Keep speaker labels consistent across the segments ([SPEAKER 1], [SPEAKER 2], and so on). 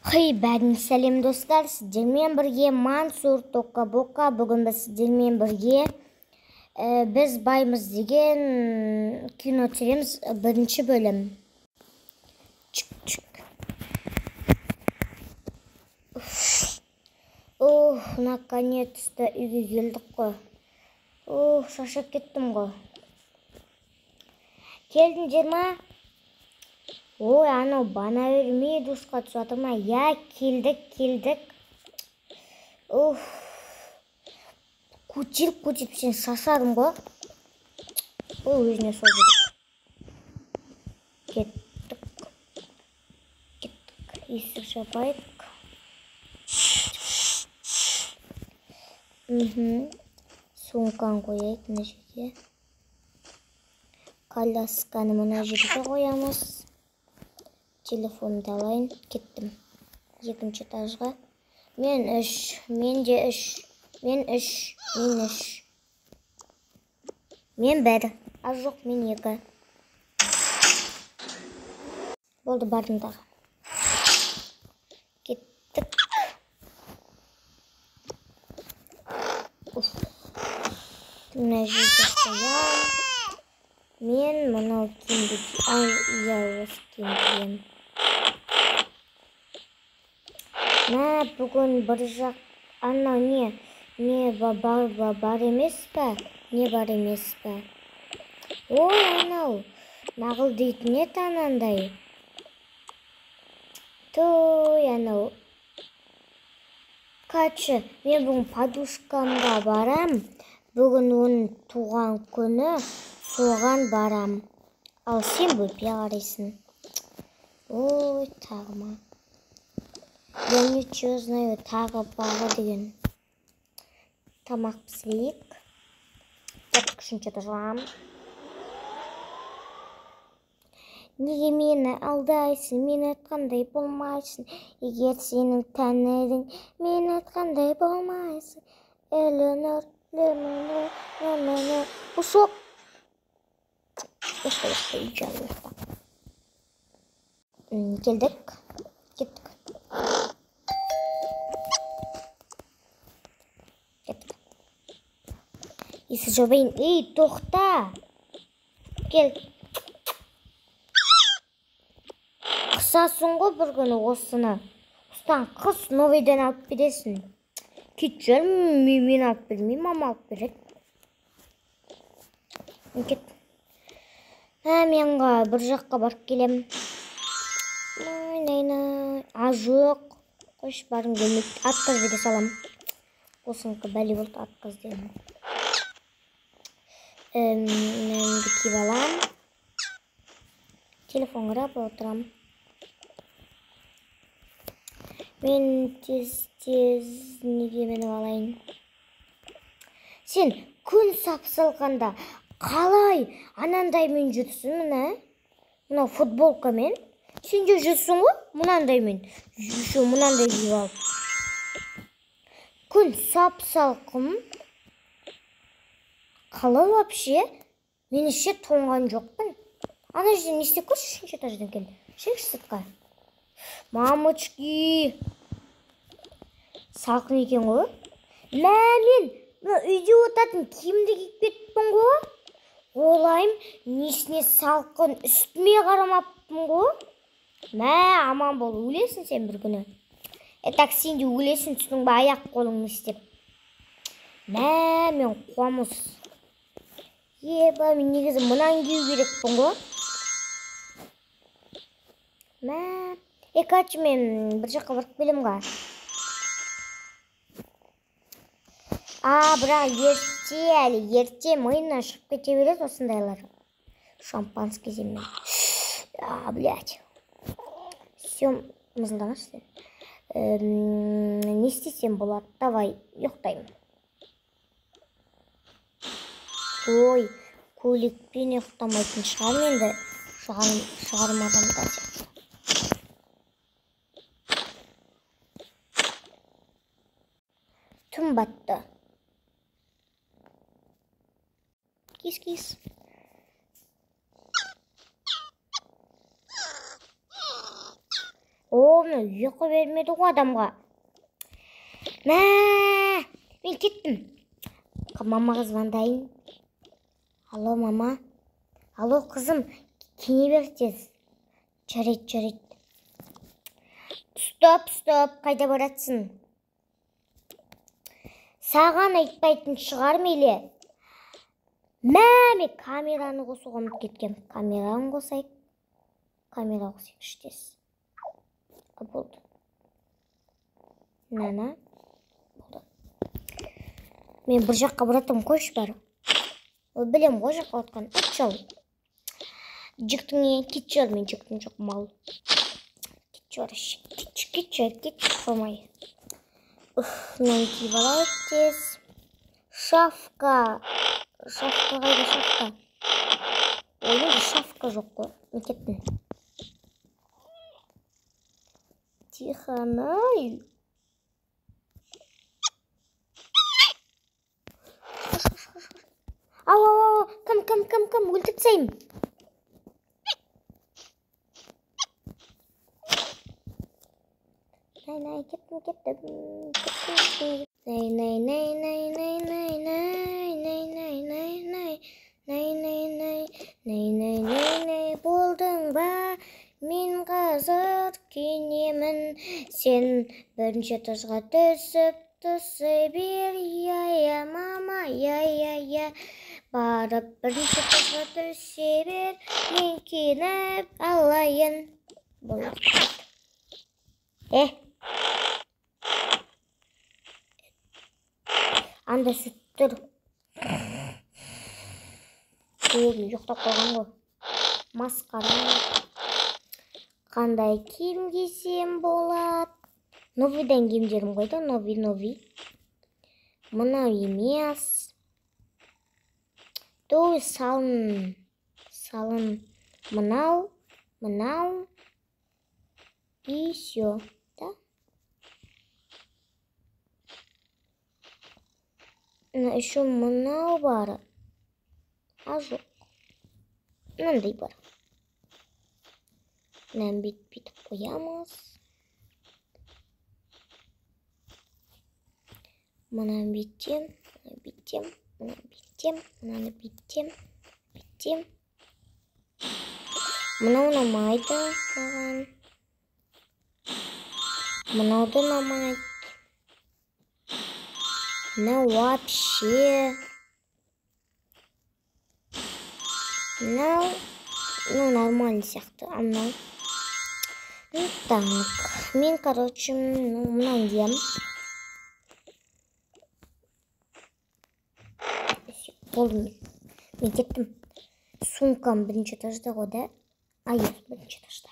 [SPEAKER 1] Хей, бәріне сәлем достар, сіздермен бірге Мансур Тока Бока. Бүгін біз сіздермен бірге біз баймыз деген кино түсіреміз, бірінші бөлім. Чик-чик. Ух, наконец-то үйге келдік қой. Ух, шаршап кеттім ғой. Келдіңдер ма? Ой, анау бана бермей душқа түсіп жатыр ма? Я, келдік, келдік. Уф. Көтеріп, көтеріп сен шаршадым ғой. Ой, өзіне сол керек. Кеттік. Кеттік. Есік жабайық. Сумканы қояйық мына жерге. Колясканы мына жерге қоямыз. Телефонды алайын, кеттім. Екінші этажға. Мен үш, мен де үш, мен үш, мен үш. Мен бір, а жоқ, мен екі. Болды, бардым тағы. Кеттік. Уф. Мына жерге қоямын. Мен мынау киімді, ай, иә, осы киімді киемін. Мә, бүгін бір жақ, анау не, не бар, бар емес пе? Не бар емес пе? Ой, анау, нағыл дейтін еді анандай. Той, анау. Короче, мен бүгін подружкамға барам. Бүгін оның туған күні, соған барам. Ал сен бөпе қарайсың. Ой, тағы ма? Я ничего знаю, тағы бағы деген. Тамақ пісірейік. Кеттік үшінші этажға. Неге мені алдайсың, мен айтқандай болмайсың. Егер сенің тәңірің, мен айтқандай болмайсың. Эленор, Леонор, Леонор. Ушок. Ұйықта, ұйықта, үйге ұйықта. Келдік. Кеттік. Кеттік. Есік жабайын. Ей, тоқта. Кел. Қысасың ғой бір күні осыны. Осыдан қыс новыйдан алып бересің. Кет жүр, мен алып бермеймін, мама алып береді. Кет. Мен бір жаққа барып келем. Най-най-най. А, жоқ. Қойшы, барғым келмейді. Отказ бере салам. Осынікі бәле болды, отказ дедім. Мынаны киіп алам. Телефон қарап отырам. Мен тез-тез неге мініп алайын. Сен күн сап-салқанда қалай анандаймен жүрсің мына? Мына футболкамен. Сен де жүрсің ғой мынандаймен. Еще мынандай киіп алып. Күн сап-салқын. Қалай вообще? Мен еще тоңған жоқпын. Ана жерден не істеп көрші, үшінші этаждан кел. Шығшы сыртқа. Мамочки. Салқын екен ғой. Мә, мен үйде отыратын киімді киіп кеттім ғой. Ойлаймын, несіне салқын, үстіме қарамаппын ғой. Мә, аман бол, өлесің сен бір күні. Так, сен де өлесің, түсінің ба, аяқ қолыңды істеп. Мә, мен қуамыз. Еба, мен негізі мынаны кию керекпін ғой. Мә, короче, мен бір жаққа барып келем ғой. А, бірақ ерте әлі, ерте миынан шығып кете береді осындайлар. Шампанский жемей. А, блядь. Все, мызылдамашы сен. Не істесем болады? Давай, ұйықтаймын. Ой, көйлекпен ұйықтамайтын шығармын енді. Шығарым адамдар сияқты. Түн батты. Кис-кис. О, мына ұйқы бермеді ғой адамға. Мә, мен кеттім. Мамаға звондайын. Алло, мама. Алло, қызым, кене бер тез. Жарайды, жарайды. Стоп, стоп, қайда баратсың? Саған айтпайтын шығар мейлі. Мә, мен камераны қосуға ұмытып кеткем. Камераны қосайық. Камера қосайықшы тез. Болды. Нана. Болды. Мен бір жаққа баратырмын, қойшы бәрі. Ол білем ғой жаққа отқан. Атшал. Жіктіңе кетші, мен жіктің жоқ мал. Кетші, кетші, кетші, кетші, қоймай. Уф, мынаны киіп алайық тез. Шафка. Шафка қайда, шафка? Ой, енді шафка жоқ қой. Мен кеттім. Тихо, най. Ау, ау, ау, кім, кім, кім, кім, өлтіріп тастаймын. Най, най, кеттім, кеттім, кеттім. Най, най, най, най, най, най, най, най, най, най, най, най, най, най, най, най, най, най, болдың ба? Мен қазір киінемін. Сен бірінші этажға түсіп түсе бер, я, я, мама, я, я, я. Барып бірінші этажға түсе бер, мен киініп алайын. Болды. Анда сүт тұр. О, мен ұйықтап қалған ғой. Масқара. Қандай киім кисем болады? Новыйдан киімдерім қойды, новый, новый. Мынау емес. Той салын. Салын. Мынау, мынау. И все, да? Еще мынау бар. А жоқ. Мынандай бар. Мынаны бүйтіп қоямыз. Мынаны бүйтем, мынаны бүйтем, мынаны бүйтем, мынаны бүйтем, бүйтем. Мынау ұнамайды маған. Мынау да ұнамайды. Мынау вообще. Мынау, ну, нормальный сияқты. А мынау. Ну, так. Мен, короче, ну, мынаны киемін. Болды мен. Мен кеттім. Сумкам бірінші этажда ғой, да? А, иә, бірінші этажда.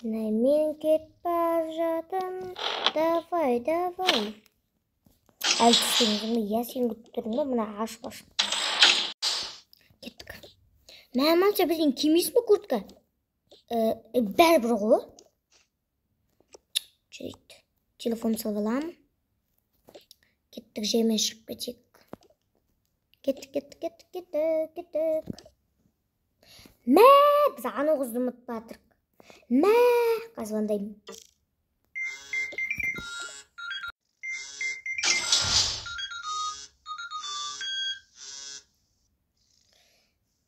[SPEAKER 1] Мен кетіп бара жатырмын. Давай, давай. Әлі түспедіңіз бе? Иә, сен күтіп тұрмын ғой, мына ашып ашып. Кеттік. Мә, мамша, бізден кимейсің бе куртка? Бәрібір ғой. Жарайды. Телефон салып аламын. Кеттік, жермен шығып кетейік. Кеттік, кеттік, кеттік, кеттік, кеттік. Мә, біз анау қызды ұмытып жатырық. Мә, қазір звондаймын.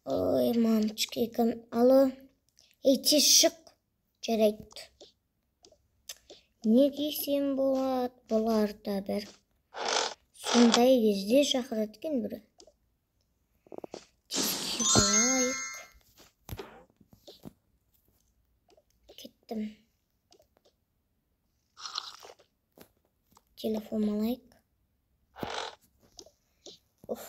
[SPEAKER 1] Ой, мамочки, кім? Алло. Ей, тез шық. Жарайды. Не кисем болады? Бұлар да бір. Сондай кезде шақырады екен бірі. Тез киіп алайық. Кеттім. Телефон алайық. Уф.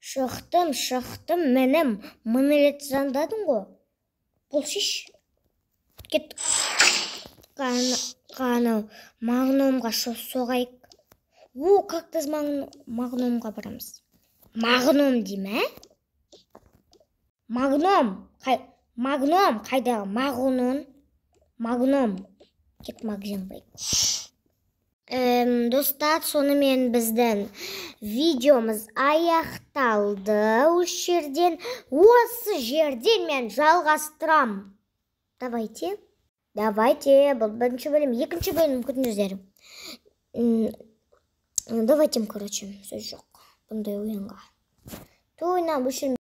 [SPEAKER 1] Шықтым, шықтым, мінім. Мың рет звондадың ғой. Бұл шеш. Кеттік. Қанау, Магнумға соғайық. О, как біз Магнумға барамыз. Магнум дейм, ә? Магнум. Магнум, қайдағы? Магнум. Магнум. Кет магазин барайық. Достар, сонымен біздің видеомыз аяқталды. Осы жерден мен жалғастырам. Давайте, давайте. Бұл бірінші бөлім, екінші бөлім күтіңіздер. Давайте, короче, сөз жоқ бұндай ойынға. Той, мына өшірім.